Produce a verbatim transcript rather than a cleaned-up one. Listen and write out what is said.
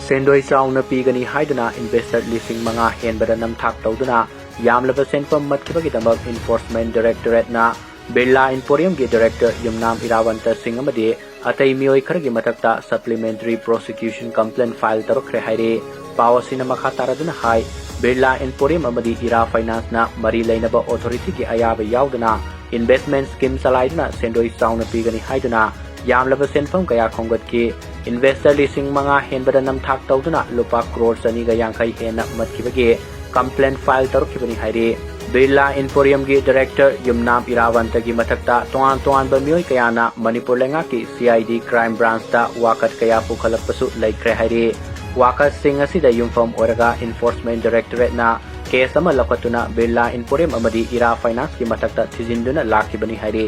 ꯁꯦꯟꯗꯣꯏ ꯆꯥꯎꯅ ꯄꯤꯒꯅꯤ ꯍꯥꯏꯗꯨꯅ investor ꯂꯤꯁꯤꯡ ꯃꯉꯥ ꯍꯦꯟꯕꯗ ꯅꯝꯊꯥꯛ ꯇꯧꯗꯨꯅ ꯌꯥꯝꯂꯕ ꯁꯦꯟꯐꯝ ꯃꯠꯈꯤꯕꯒꯤꯗꯃꯛ Enforcement Directorateꯅ Birla Emporiumꯒꯤ director ꯌꯨꯝꯅꯥꯝ ꯏꯔꯥꯕꯟꯇ ꯁꯤꯡ ꯑꯃꯗꯤ ꯑꯇꯩ ꯃꯤꯑꯣꯏ ꯈꯔꯒꯤ ꯃꯊꯛꯇ supplementary prosecution complaint file ꯇꯧꯔꯛꯈ꯭ꯔꯦ ꯍꯥꯏꯔꯤ꯫ ꯄꯥꯎ ꯑꯁꯤꯅ ꯃꯈꯥ ꯇꯥꯔꯗꯨꯅ ꯍꯥꯏ, Birla Emporium ꯑꯃꯗꯤ ꯏꯔꯥ Financeꯅ ꯃꯔꯤ ꯂꯩꯅꯕ authorityꯒꯤ ꯑꯌꯥꯕ ꯌꯥꯎꯗꯅ investment scheme ꯆꯂꯥꯏꯗꯨꯅ ꯁꯦꯟꯗꯣꯏ ꯆꯥꯎꯅ ꯄꯤꯒꯅꯤ ꯍꯥꯏꯗꯨꯅ ꯌꯥꯝꯂꯕ ꯁꯦꯟꯐꯝ ꯀꯌꯥ ꯈꯣꯝꯒꯠꯈꯤ꯫ Investor ꯂꯤꯁꯤꯡ ꯃꯉꯥ ꯍꯦꯟꯕꯗ ꯅꯝꯊꯥꯛ ꯇꯧꯗꯨꯅ ꯂꯨꯄꯥ ꯀ꯭ꯔꯣꯔ ꯆꯅꯤꯒ ꯌꯥꯡꯈꯩ ꯍꯦꯟꯅ ꯃꯠꯈꯤꯕꯒꯤ complaint file ꯇꯧꯔꯛꯈꯤꯕꯅꯤ ꯍꯥꯏꯔꯤ꯫ Birla Emporiumꯒꯤ director ꯌꯨꯝꯅꯥꯝ ꯏꯔꯥꯕꯟꯇꯒꯤ ꯃꯊꯛꯇ ꯇꯣꯉꯥꯟ ꯇꯣꯉꯥꯟꯕ ꯃꯤꯑꯣꯏ ꯀꯌꯥꯅ ꯃꯅꯤꯄꯨꯔ ꯂꯩꯉꯥꯛꯀꯤ CID Crime Branchꯇ ꯋꯥꯀꯠ ꯀꯌꯥ ꯄꯨꯈꯠꯂꯛꯄꯁꯨ ꯂꯩꯈ꯭ꯔꯦ ꯍꯥꯏꯔꯤ꯫ ꯋꯥꯀꯠꯁꯤꯡ ꯑꯁꯤꯗ ꯌꯨꯝꯐꯝ ꯑꯣꯏꯔꯒ Enforcement Directorateꯅ case ꯑꯃ ꯂꯧꯈꯠꯇꯨꯅ Birla Emporium ꯑꯃꯗꯤ ꯏꯔꯥ Financeꯀꯤ ꯃꯊꯛꯇ ꯊꯤꯖꯤꯟꯗꯨꯅ ꯂꯥꯛꯈꯤꯕꯅꯤ ꯍꯥꯏꯔꯤ꯫